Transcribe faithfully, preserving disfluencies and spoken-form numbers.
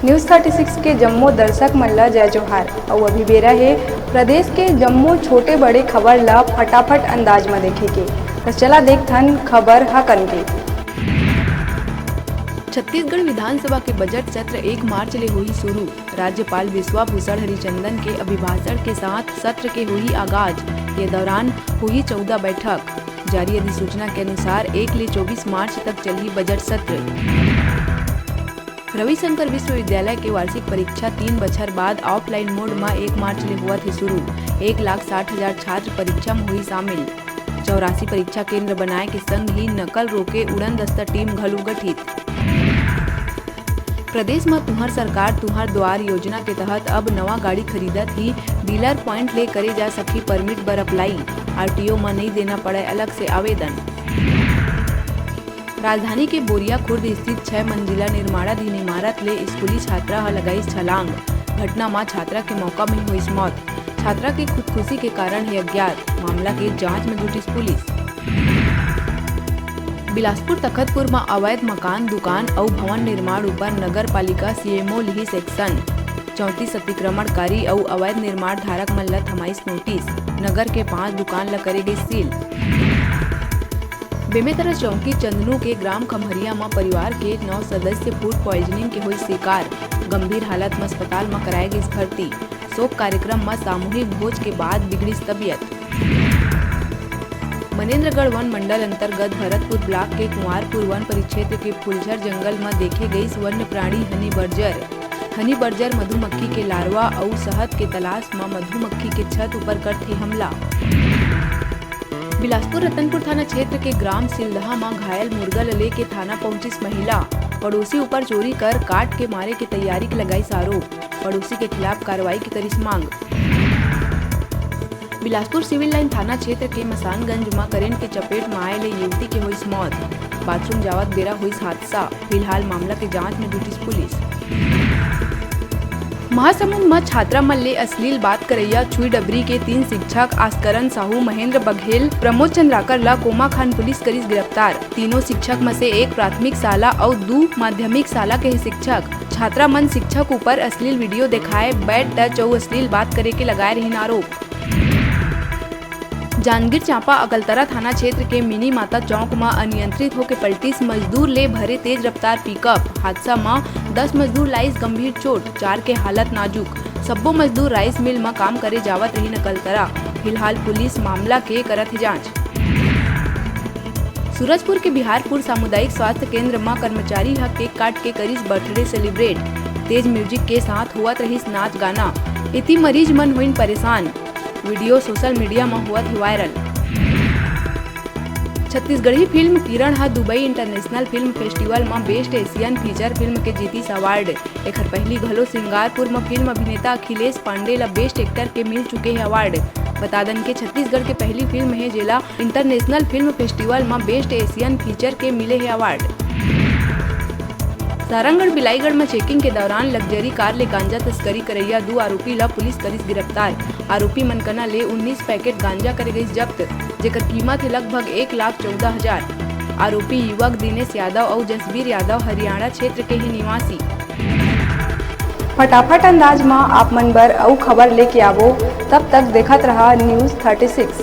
News thirty six के जम्मो दर्शक मन ल जय जोहार। अउ अभी बेरा हे प्रदेश के जम्मो छोटे बड़े खबर ल फटाफट अंदाज म देखे के। त चला देखथन खबर ह कन के। छत्तीसगढ़ विधानसभा के बजट सत्र एक मार्च ले होही शुरू। राज्यपाल विश्वाभूषण हरिचंदन के अभिभाषण के साथ सत्र के होही आगाज। ये दौरान होही चौदह बैठक। जारी अधिसूचना के अनुसार एक ले चौबीस मार्च तक चलही बजट सत्र। रविशंकर विश्वविद्यालय के वार्षिक परीक्षा तीन बछर बाद ऑफलाइन मोड म एक मार्च ले होवत हे शुरू। एक लाख साठ हजार छात्र परीक्षा म होही शामिल। चौरासी परीक्षा केंद्र बनाए के संग ही नकल रोके उड़न दस्ता टीम घलो गठित। प्रदेश म तुंहर सरकार तुंहर दुआर योजना के तहत अब नवा गाड़ी खरीदत ही डीलर प्वाइंट ले करे जा सकही परमिट बर अप्लाई। आरटीओ म नइ देना पड़य अलग से आवेदन। राजधानी के बोरिया खुर्द स्थित छह मंजिला निर्माणाधीन इमारत ले स्कूली छात्रा ह लगाइस छलांग। घटना म छात्रा के मौका म ही होइस मौत। छात्रा के खुदकुशी के कारण हे अज्ञात। मामला के जांच में जुटिस पुलिस। बिलासपुर तखतपुर म अवैध मकान, दुकान अउ भवन निर्माण ऊपर नगर पालिका सीएमओ लिहिस एक्शन। चौंतीस अतिक्रमणकारी अउ अवैध निर्माण धारक मन ल थमाइस नोटिस। नगर के पांच दुकान ल करे गइस सील। बेमेतरा चौकी चंदनू के ग्राम खम्हरिया म परिवार के नौ सदस्य फूड पॉइजनिंग के होइस शिकार। गंभीर हालत म अस्पताल म कराए गइस भर्ती। शोक कार्यक्रम म सामूहिक भोज के बाद बिगड़िस तबियत। मनेन्द्रगढ़ वन मंडल अंतर्गत भरतपुर ब्लॉक के कुंवारपुर वन परिक्षेत्र के फुलझर जंगल म देखे गइस वन्य प्राणी हनी बर्जर। हनी बर्जर मधुमक्खी के लार्वा अउ शहद के तलाश म मधुमक्खी के छत ऊपर करथे हमला। बिलासपुर रतनपुर थाना क्षेत्र के ग्राम सिलदहा म घायल मुर्गा ल लेके थाना पहुंचिस महिला। पड़ोसी ऊपर चोरी कर काट के मारे के तैयारी के लगाइस आरोप। पड़ोसी के खिलाफ कार्रवाई के करिस मांग। बिलासपुर सिविल लाइन थाना क्षेत्र के मसानगंज म करंट के चपेट म आए ले युवती के होइस मौत। बाथरूम जावत बेरा होइस हादसा। फिलहाल मामला के जांच में जुटिस पुलिस। महासमुंद म छात्रा मन ले अश्लील बात करइया छुई डबरी के तीन शिक्षक आस्करन साहू, महेंद्र बघेल, प्रमोद चंद्राकर ल कोमाखान पुलिस करिस गिरफ्तार। तीनों शिक्षक म से एक प्राथमिक शाला अउ दू माध्यमिक शाला के हे शिक्षक। छात्रा मन शिक्षक ऊपर अश्लील वीडियो देखाए, बैड टच अउ अश्लील बात करे के लगाए रहिन आरोप। जांजगीर चांपा अकलतरा थाना क्षेत्र के मिनी माता चौक म अनियंत्रित होके पलटिस मजदूर ले भरे तेज रफ्तार पिकअप। हादसा म दस मजदूर लाइस गंभीर चोट, चार के हालत नाजुक। सब्बो मजदूर राइस मिल म काम करे जावत रहिन अकलतरा। फिलहाल पुलिस मामला के करत हे जांच। सूरजपुर के बिहारपुर सामुदायिक स्वास्थ्य केंद्र म कर्मचारी ह केक काट के करिस बर्थडे सेलिब्रेट। तेज म्यूजिक के साथ होवत रहिस नाच गाना। इति मरीज मन होइन परेशान। वीडियो सोशल मीडिया म होवत हे वायरल। छत्तीसगढ़ी फिल्म किरण ह दुबई इंटरनेशनल फिल्म फेस्टिवल म बेस्ट एशियन फीचर फिल्म के जीतिस अवार्ड। एखर पहिली घलो सिंगारपुर म फिल्म अभिनेता अखिलेश पांडे ल बेस्ट एक्टर के मिल चुके हे अवार्ड। बता दन के छत्तीसगढ़ के पहिली फिल्म हे जेला इंटरनेशनल फिल्म फेस्टिवल म बेस्ट एशियन फीचर के मिले हे अवार्ड। सारंगढ़ बिलाईगढ़ म चेकिंग के दौरान लग्जरी कार ले गांजा तस्करी करइया दू आरोपी ल पुलिस करिस गिरफ्तार। आरोपी मन कना ले उन्नीस पैकेट गांजा करे गइस जब्त, जेकर कीमत हे लगभग एक लाख चौदह हजार। आरोपी युवक दिनेश यादव अउ जसबीर यादव हरियाणा क्षेत्र के ही निवासी। फटाफट अंदाज म आप मन बर अउ खबर लेके आबो, तब तक देखत रहा News thirty six।